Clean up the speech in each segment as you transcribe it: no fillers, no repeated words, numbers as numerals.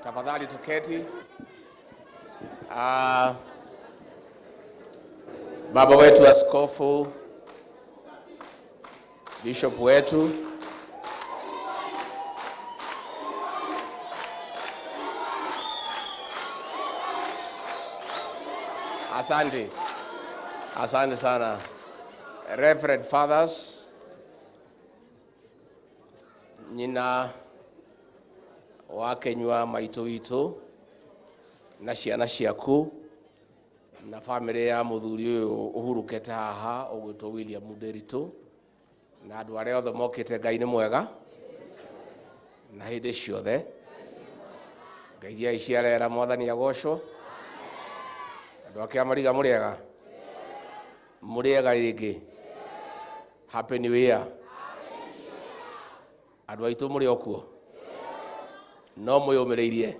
Tafadhali tuketi. Baba wetu askofu, bishop wetu, asante, asante sana. Reverend Fathers, nyina wa Kenyua maitũ witũ na ciana ciaku na bamĩrĩ ya mũthuri ũyũ ũhurũkĩte haha ũgwĩtwo William Nderitu na andũ arĩa othe mokĩte. Ngai nĩ mwega na hĩndĩ ciothe. Ngai iria ciarera, Mwathani agocwo. Andũ ake a Mariga, mũrĩega, mũrĩega rĩngĩ. Happy New Year. Andũ aitũ mũrĩ o kuo no mwĩyũmĩrĩirie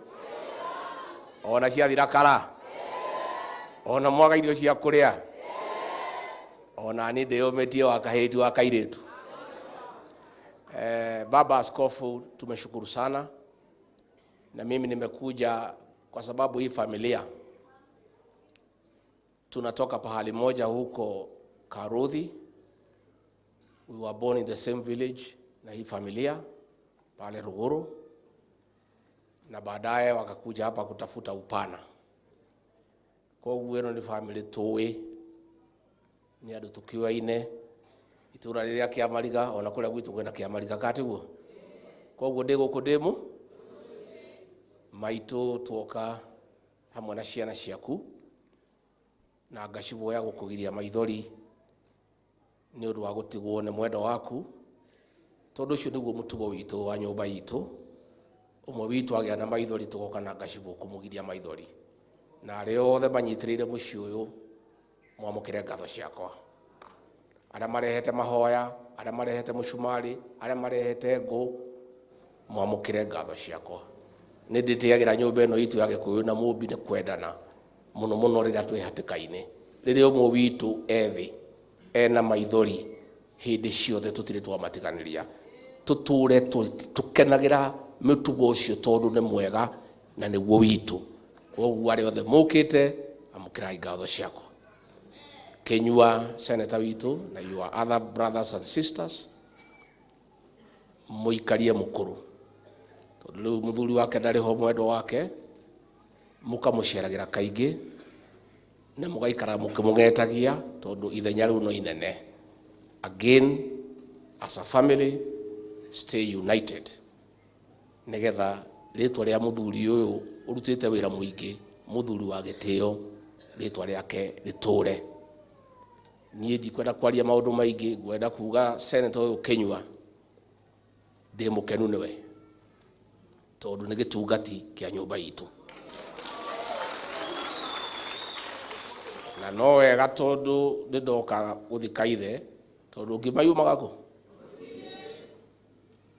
ona ciathira kara ona mwaga irio cia kũrĩa, ona niĩ ndĩyũmĩtie wa kahĩti wa kairĩtu. Baba Askofu, tumeshukuru sana, na mimi nimekuja kwa sababu hii familia tunatoka pahali moja huko Karuthi. We were born in the same village na hii familia pale Ruguru, na baadaye wakakuja hapa kutafuta upana. Koguo ĩno nĩ family tũĩ, nĩ andũ tũkĩoaine itũra rĩrĩa kĩa Mariga, ona kũrĩa gwitũ kwĩna kĩa Mariga katiguo. Koguo ndĩ gũkũ ndĩmũ maitũ, tuoka hamwe na ciana ciaku na ngaciboya gũkũgiria maithori nĩ ũndũ wa gũtigwo nĩ mwendo waku, tondũ ũcio nĩguo mũtugo witũ wa nyũmba itũ. Ũmwe witũ agĩa na maithori, tũgoka na ngacibũ kũmũgiria maithori, na arĩa othe manyitĩrĩire mũciĩ ũyũ mwamũkĩre ngatho ciakwa, arĩa marehete mahoya, arĩa marehete mũcumarĩ, arĩa marehete ngũ, mwamũkĩre ngatho ciakwa. Nĩ ndĩtĩagĩra nyũmba ĩno itũ ya Gĩkũyũ na Mũmbi nĩ kwendana mũno mũno rĩrĩa twĩ hatĩka-inĩ. Rĩrĩa ũmwe witũ ethĩ ena maithori, hĩndĩ ciothe tũtirĩ twamatiganĩria. Tũtũre tũkenagĩra mũtugo ũcio tondũ nĩ mwega na nĩguo witũ. Koguo arĩa othe mũkĩte, amũkĩrai ngatho ciakwa. Kenyua senator witũ na your other brothers and sisters, mũikarie mũkũrũ, tondũ rĩu mũthuri wake ndarĩ ho, mwendwa wake, mũkamũceragĩra kaingĩ na mũgaikara mũkĩmũgetagia, tondũ ithenya rĩu no inene. Again, as a family, stay united nigetha rĩtwa rĩa mũthuri ũyũ ũrutĩte wĩra mũingĩ, mũthuri wa gĩtĩo, rĩtwa rĩake rĩtũre. Niĩ ndikwenda kwaria maũndũ maingĩ. Ngwenda kuga senator ũyũ Kenyua ndĩ mũkenu nĩwe, tondũ nĩ gĩtungati kĩa nyũmba itũ, na no wega tondũ nĩ ndoka gũthika ithe, tondũ ngima yumaga kũ.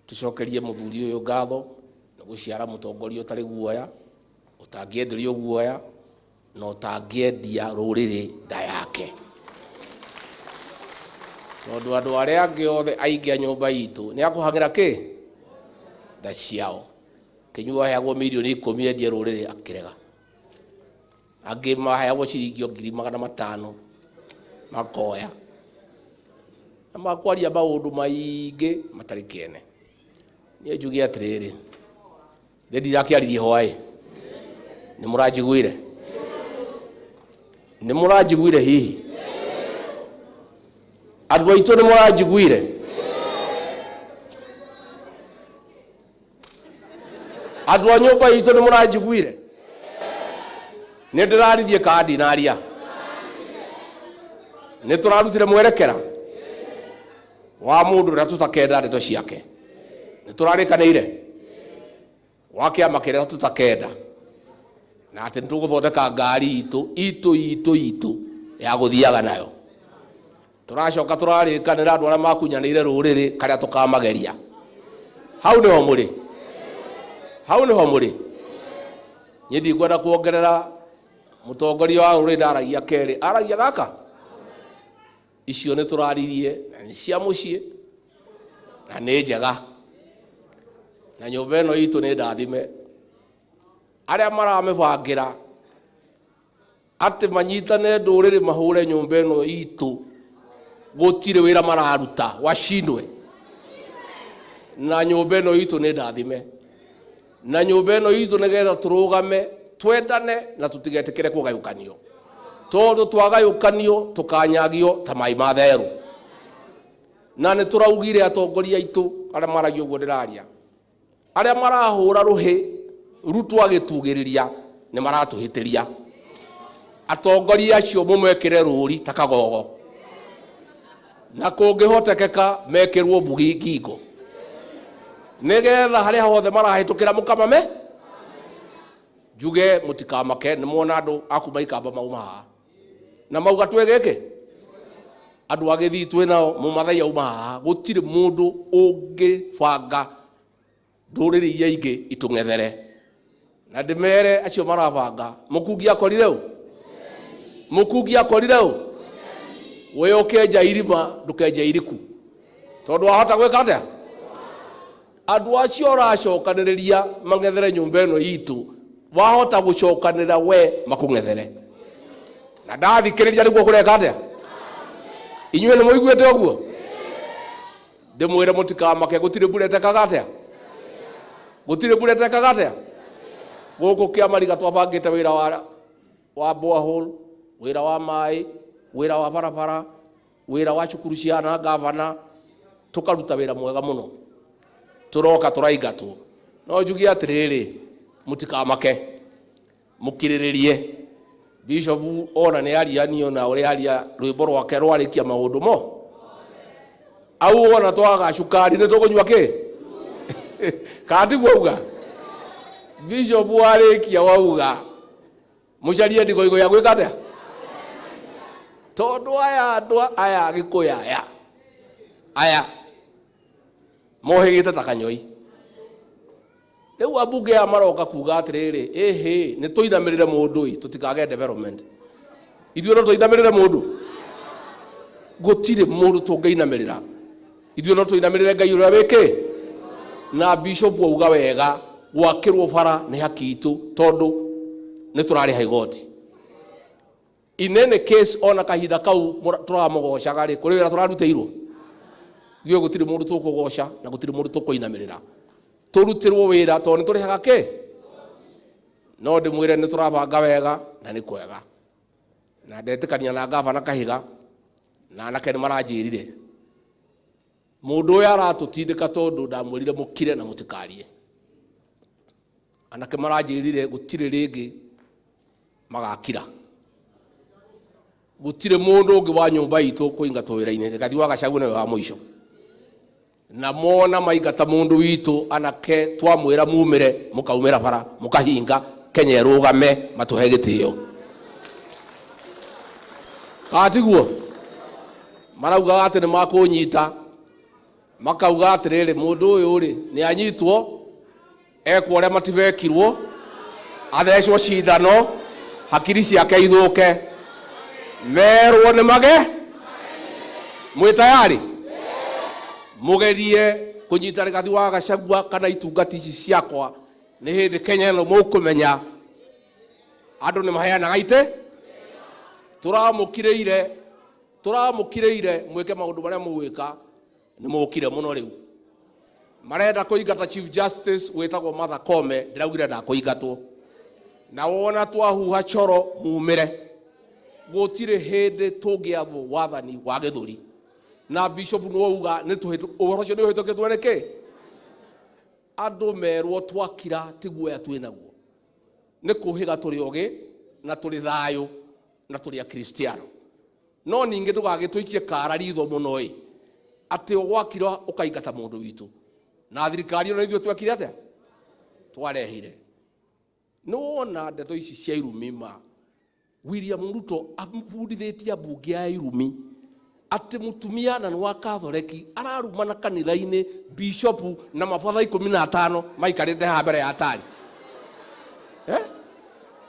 Tũcokerie mũthuri ũyũ ngatho nĩ gũciara mũtongoria ũtarĩ guoya, ũtangĩenderio guoya na ũtangĩendia rũrĩrĩ nda yake, tondũ andũ arĩa angĩ othe aingĩ a nyũmba itũ nĩ akũhang'ĩra kĩ nda ciao. Kĩnyua aheagwo mirioni 10 endie rũrĩrĩ, akĩrega. Angĩ maheagwo ciringi o 500,000 makoya na makwaria maũndũ maingĩ matarĩ kĩene. Niĩ njuge atĩrĩrĩ, nĩ ndirakĩaririe hwaĩ, nĩ mũranjiguire? Nĩ mũranjiguire hihi? Andũ aitũ, nĩ mũranjiguire? Andũ a nyũmba itũ, nĩ mũranjiguire? Nĩ ndĩraririe kana ndinaria? Nĩ tũrarutire mwerekera wa mũndũ ũrĩa tũtakenda ndeto ciake. Nĩ tũrarĩkanĩire wa kĩama kĩrĩa tũtakenda, na atĩ nĩ tũgũthondeka ngari itũ itũ itũ itũ ya gũthiaga nayo. Tũracoka tũrarĩkanĩra andũ arĩa makunyanĩire rũrĩrĩ karĩa tũkamageria. Hau nĩho mũrĩ, hau nĩho mũrĩ. Niĩ ndikwenda kuongerera. Mũtongoria wa rũrĩrĩ ndaragia kerĩ, aragia gaka. Icio nĩ tũraririe na nĩ cia mũciĩ na nĩ njega, na nyũmba ĩno itũ nĩ ndathime. Arĩa maramĩbangĩra atĩ manyitane ndũrĩrĩ mahũre nyũmba ĩno itũ, gũtirĩ wĩra mararuta, washindwe. Na nyũmba ĩno itũ nĩ ndathime, na nyũmba ĩno itũ nĩgetha tũrũgame, twendane na tũtigetĩkĩre kũgayũkanio, tondũ twagayũkanio tũkanyagio ta maĩ ma therũ. Na nĩ tũraugire atongoria aitũ arĩa maragia ũguo ndĩraria, arĩa marahũra rũhĩ Ruto agĩtugĩrĩria, nĩ maratũhĩtĩria. Atongoria acio mũmekĩre rũri ta kagogo, na kũngĩhotekeka mekĩrwo mbugi ngingo, nĩgetha harĩa hothe marahĩtũkĩra mũkamame. Njuge mũtikamake, nĩ muona andũ akuma Ikamba mauma haha na mauga twĩ gĩkĩ, andũ a Gĩthii twĩ nao, mũmathai auma haha. Gũtirĩ mũndũ ũngĩbanga ndũrĩrĩ iria ingĩ itũng'ethere. Na ndĩmere acio marabanga, mũkungi akorire ũ, mũkungi akorire ũ. We ũkĩenja irima, ndũkenje iriku, tondũ wahota gwĩka atĩa? Andũ acio ũracokanĩrĩria mang'ethere nyũmba ĩno itũ, wahota gũcokanĩra we makũng'ethere. Na ndathikĩrĩria nĩguo kũreka atĩa? Inyuĩ nĩ mũiguĩte ũguo? Ndĩmwĩre mũtikamake, gũtirĩ mbura ĩtekaga atĩa, gũtirĩ mbura ĩtekaga atĩa. Gũkũ Kĩamariga twabangĩte wĩra wa borehole, wĩra wa maĩ, wĩra wa barabara, wĩra wa cukuru ciana, gavana, tũkaruta wĩra mwega mũno. Tũroka tũraingatwo. No njuge atĩrĩrĩ, mũtikamake, mũkirĩrĩrie. Bishop ona nĩ aria niona ũrĩa aria rwĩmbo rwake rwarĩkia maũndũ mo au, ona twaga cukari nĩ tũkũnyua kĩ kana tiguo auga? Bishop warĩkia wauga mũcarie ndigoigo ya gwĩka atĩa, tondũ aya andũ aya Gĩkũyũ aya mohĩgĩte ta kanyoi. Rĩu ambunge aya maroka kuga atĩrĩrĩ, ĩhĩ, nĩ tũinamĩrĩre mũndũ ĩ, tũtikage development. Ithuĩ no tũinamĩrĩre mũndũ? Gũtirĩ mũndũ tũngĩinamĩrĩra. Ithuĩ no tũinamĩrĩre Ngai ũrĩa wĩkĩ. Na bishop auga wega, gwakĩrwo bara nĩ haki itũ, tondũ nĩ tũrarĩha igoti. In any case, ona kahinda kau tũramũgocaga rĩ, kũrĩ wĩra tũrarutĩirwo? Ithuĩ gũtirĩ mũndũ tũkũgoca na gũtirĩ mũndũ tũkũinamĩrĩra. Tũrutĩrwo wĩra tondũ nĩ tũrĩhaga kĩ. No ndĩmwĩre nĩ tũrabanga wega na nĩ kwega, na ndetĩkania na gavana Kahiga na anake nĩ maranjĩrire mũndũ ũyũ aratũtindĩka, tondũ ndamwĩrire mũkire na mũtikarie. Anake maranjĩrire gũtirĩ rĩngĩ magakira, gũtirĩ mũndũ ũngĩ wa nyũmba itũ kũingatwo wĩra-inĩ. Rigathi wa Gachagua nĩwe wa mũico, na mona maingata mũndũ witũ, anake twamwĩra mumĩre, mũkaumĩra bara, mũkahinga. Kenya ĩrũgame, matũhe gĩtĩo. Kana tiguo? Maraugaga atĩ nĩ makũnyita, makauga atĩrĩrĩ, mũndũ ũyũ rĩ, nĩ anyitwo ekwo ũrĩa matibekirwo, athecwo cindano, hakiri ciake ithũke, merwo nĩ mage. Mwĩ tayari mũgerie kũnyita Rigathi wa Gachagua kana itungati ici ciakwa? Nĩ hĩndĩ Kenya ĩno mũkũmenya andũ nĩ maheanaga ite. Tũramũkirĩire, tũramũkirĩire mwĩke maũndũ marĩa mũgwĩka, nĩ mũkire mũno. Rĩu marenda kũingata Chief Justice wĩtagwo Martha Koome. Ndĩraugire ndakũingatwo, na wona twahuha coro mumĩre. Gũtirĩ hĩndĩ tũngĩathwo wathani wa gĩthũri. Na bishop nĩ wauga nĩ ũhoro ũcio nĩ ũhĩtũkĩtwo nĩ kĩ. Andũ merwo twakira ti guoya twĩ naguo, nĩ kũhĩga tũrĩ ogĩ na tũrĩ thayũ na tũrĩ akristiano. No ningĩ ndũgagĩtũikie kara ritho mũno ĩ, atĩ ũgwakira ũkaingata mũndũ witũ na thirikari ĩno ithuĩ twekire atĩa, twarehire. Nĩ wona ndeto ici cia irumi ma William Ruto abundithĩtie ambunge a irumi, atĩ mũtumia na nĩ wa Katholeki ararumana kanitha-inĩ, bishopu na mabatha 15 maikarĩte haha mbere ya tari, eh?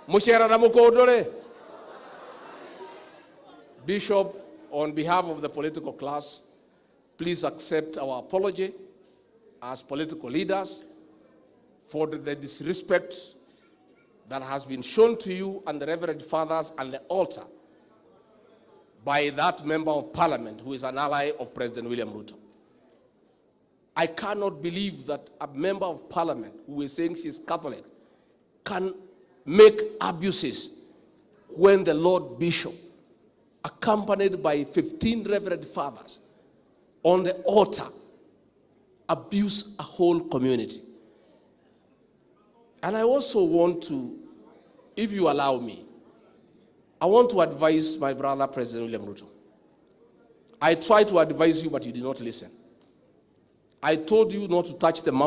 Mũcera na mũkũndũ rĩ. Bishop, on behalf of the political class, please accept our apology as political leaders for the disrespect. that has been shown to you and the Reverend Fathers and the altar by that member of parliament who is an ally of President William Ruto. I cannot believe that a member of parliament who is saying she's Catholic can make abuses when the Lord Bishop, accompanied by 15 Reverend Fathers, on the altar, abuse a whole community. And I also want to, if you allow me, I want to advise my brother, President William Ruto. I tried to advise you, but you did not listen. I told you not to touch the mountain.